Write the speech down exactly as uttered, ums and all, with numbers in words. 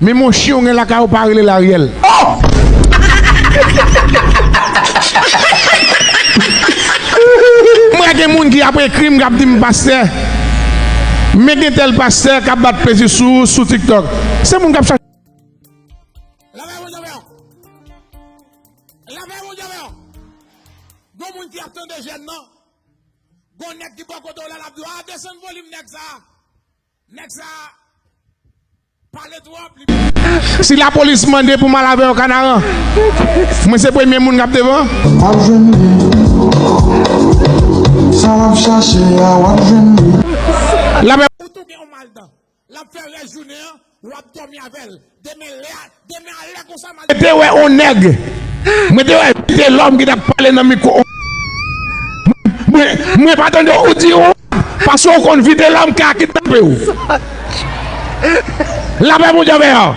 Men monchi w gen lakay ou pa rele l Ariel. Oh! M wè gen moun ki ap ekri m, k ap di m pastè. Men gen tèl pastè k ap bat plezi sou, sou TikTok. Se moun k ap chache. Lapè Bondye avè w. Lapè Bondye avè w. Gon moun ki ap tande jèn nan. Gon nèg ki bò kote w la, l ap di w, "Ah, desann volim nèg sa a." Nèg sa a pale twòp, li. Si lapolis mande pou m al avè yo Kanaran, mwen se premye moun k ap devan. W ap jwenn li. Sa w ap chache a, w ap jwenn li. Lapè. Ou tou gen yon maldan. L ap fè rès jounen an, w ap dòmi avè l. Demen lè a, demen a lè konsa, m al. Mwen te wè yon nèg. Mwen te wè Vitelòm ki t ap pale nan mikwo. Mwen, mwen pa tande ou di yon. Paske ou konn Vitelòm ka kidnape w. Lapè Bondye avè w.